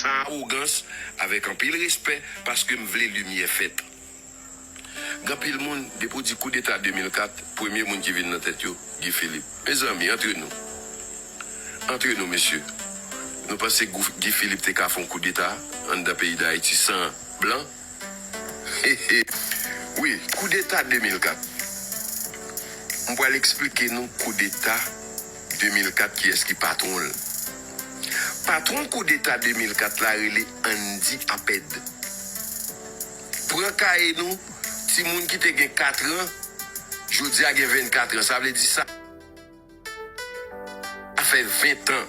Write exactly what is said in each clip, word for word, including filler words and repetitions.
San awogans, avèk anpil respè, paske m vle limyè fèt. Gen anpil moun, depi w di koudeta de mil kat, premye moun ki vin nan tèt yo, Guy Philippe. Mezanmi, antre nou. Antre nou, mesye. Nou panse Gou- Guy Philippe te ka fè yon koudeta anndan peyi Dayiti san blan? Wi, koudeta de mil kat. M pral eksplike nou koudeta de mil kat, kiyès ki patwon l. Patwon koudeta de mil kat la rele Andy Apèd. Pran kaye nou, timoun ki te gen kat an, jodi a gen vennkat an. Sa vle di sa fè ven tan.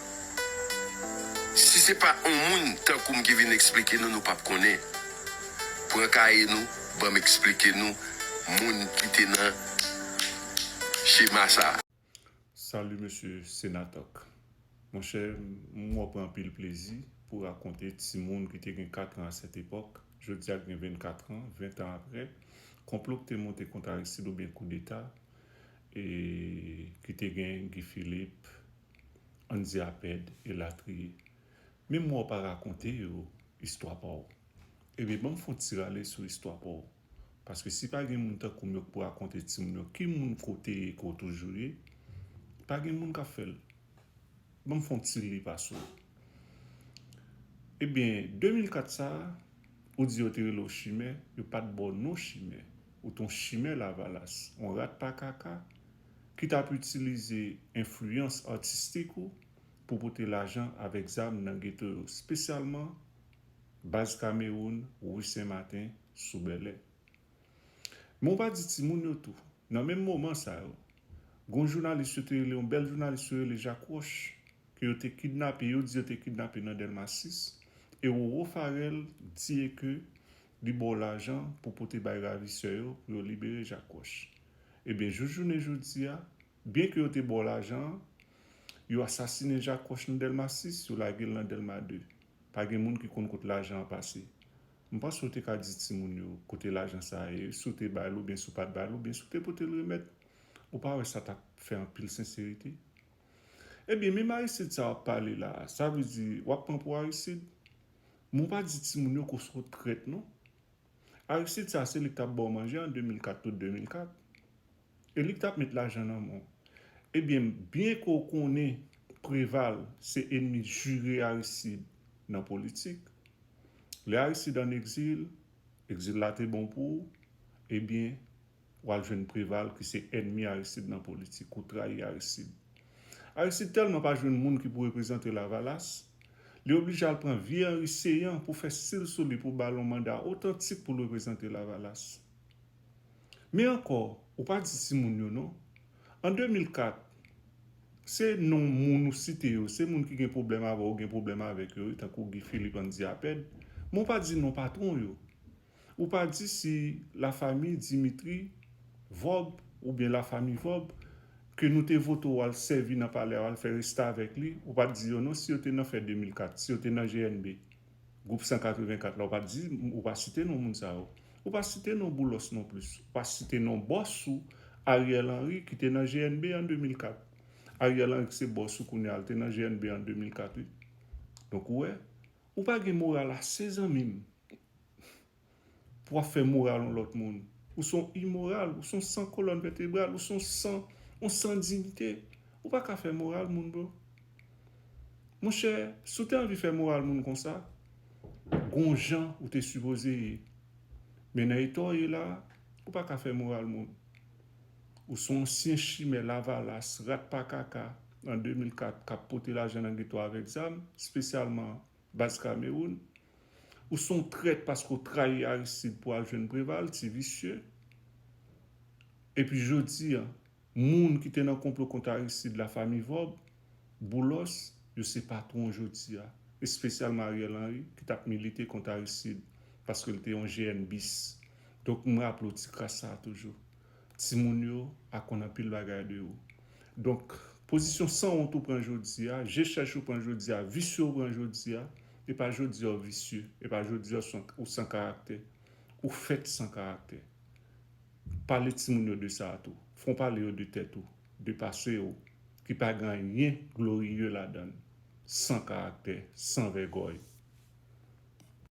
Si se pa yon moun tankou m ki vin eksplike nou, nou p ap konnen. Pran kaye nou, ban m eksplike nou moun ki te nan chema sa a. Salut, monsieur Senatok. Monchè, m wè w pran anpil plezi pou rakonte timoun ki te gen kat an a sèt epòk, jodi a k gen vennkat an, ven tan apre, konplo k te monte kont Aristide oubyen koudeta, e ki te gen Guy Philippe, Andy Apèd, elatriye. Menm wè w pa rakonte yo istwa pa w. Ebyen, ban m fè yon ti rale sou istwa pa w. Paske si pa gen moun tankou m yo k pou rakonte timoun yo ki moun kote ye, ke w toujou ye, pa gen moun k ap fè l. Ban m fè yon ti li pa sou. Ebyen, de mil kat sa a, ou di yo te rele w chimè, yo pa t ba w non chimè. Ou t on chimè Lavalas, on rat pa kaka, ki t ap itilize enfliyans atistik ou pou pote lajan avèk zam nan geto yo, espesyalman Baz Kamewoun, Ri Sen Maten, sou Bèlè. Men w pa di timoun yo tou, nan menm moman sa yo, gon jounalis yo te rele, yon bèl jounalis yo rele Jak Wòch, ke yo te kidnape, yo di yo te kidnape nan Dèlma sis, e Roro Farel di e ke li ba w lajan pou pote bay ravisè yo pou yo libere Jak Wòch. Ebyen, jis jounen jodi a, byen ke yo te ba w lajan an, yo asasinen Jak Wòch nan Dèlma sis, yo lage l nan Dèlma de. Pa gen moun ki konn kot lajan an pase. M panse w te ka di timoun yo kote lajan sa a ye, si w te ba l oubyen si w pa t ba l, oubyen si w te pote l remèt. Ou pa wè sa t ap fè anpil senserite? Ebyen, menm Aristide sa w ap pale la a, sa vle di w ap pran pou Aristide? Men w pa di timoun yo ke w se yon trèt non. Aristide sa, se li k t ap ba w manje an de mil kat tout de mil kat. E li k t ap met lajan nan men w. Ebyen, byen ke w konnen Preval se enmi jire Aristide nan politik, lè Aristide ann egzil, egzil la te bon pou ou, ebyen, w al jwenn Preval ki se enmi Aristide nan politik, ou trayi Aristide. Aristide tèlman pa jwenn moun ki pou reprezante Lavalas, li oblije al pran vye Henri Céant pou fè sil sou li pou ba l yon manda otantik pou l reprezante Lavalas. Men ankò, ou pa di timoun yo non. An de mil kat, se non moun ou site yo, se moun ki gen pwoblèm avè w, ou gen pwoblèm avèk yo, wi, tankou Guy Philippe, Andy Apèd. Men w pa di non patwon yo. Ou pa di si lafanmi Dimitri Vòb oubyen lafanmi Vòb ke nou te vote w al sèvi nan palè a, w al fè restavèk li, ou pa t di yo non si yo te nan fè de mil kat, si yo te nan G N B, gwoup san katrevenkat la, ou pa t di, ou pa site non moun sa yo. Ou pa site non Boulos non plis. Ou pa site non bòs ou, Ariel Henry, ki te nan G N B an de mil kat. Ariel Henry ki se bòs ou kounye a, l te nan G N B an de mil kat, wi. Donk, ou wè, ou pa gen moral ase, zanmi m, pou w ap fè moral yon lòt moun. Ou se yon imoral, ou se yon san kolòn vètebral, ou se yon san, yon san diyite. Ou pa ka fè moral moun, bro. Monchè, si w te anvi fè moral moun konsa, gon jan ou te sipoze ye. Men nan eta w ye la a, ou pa ka fè moral moun. Ou se yon ansyen chimè Lavalas, rat pa kaka, an de mil kat, k ap pote lajan nan geto avèk zam, espesyalman Baz Kamewoun. Ou se yon trèt paske w trayi Aristide pou al jwenn Preval, ti visye. Epi jodi a, moun ki te nan konplo kont Aristide, lafanmi Vòb, Boulos, yo se patwon jodi a, espesyalman Ariel Henry, ki t ap milite kont Aristide, paske l te yon G N bis. Donk, m raple w ti kras sa a toujou. Timoun yo ap konn anpil bagay de ou. Donk, pozisyon sanwont ou pran jodi a, je chèch ou pran jodi a, visye ou pran jodi a, e pa jodi a w visye, e pa jodi a w san, ou san karaktè. Ou fèt san karaktè. Pale timoun yo de sa a tou. Fè w pale yo de tèt ou, de pase w, ki pa gen anyen gloriye ladan l. San karaktè, san vègòy.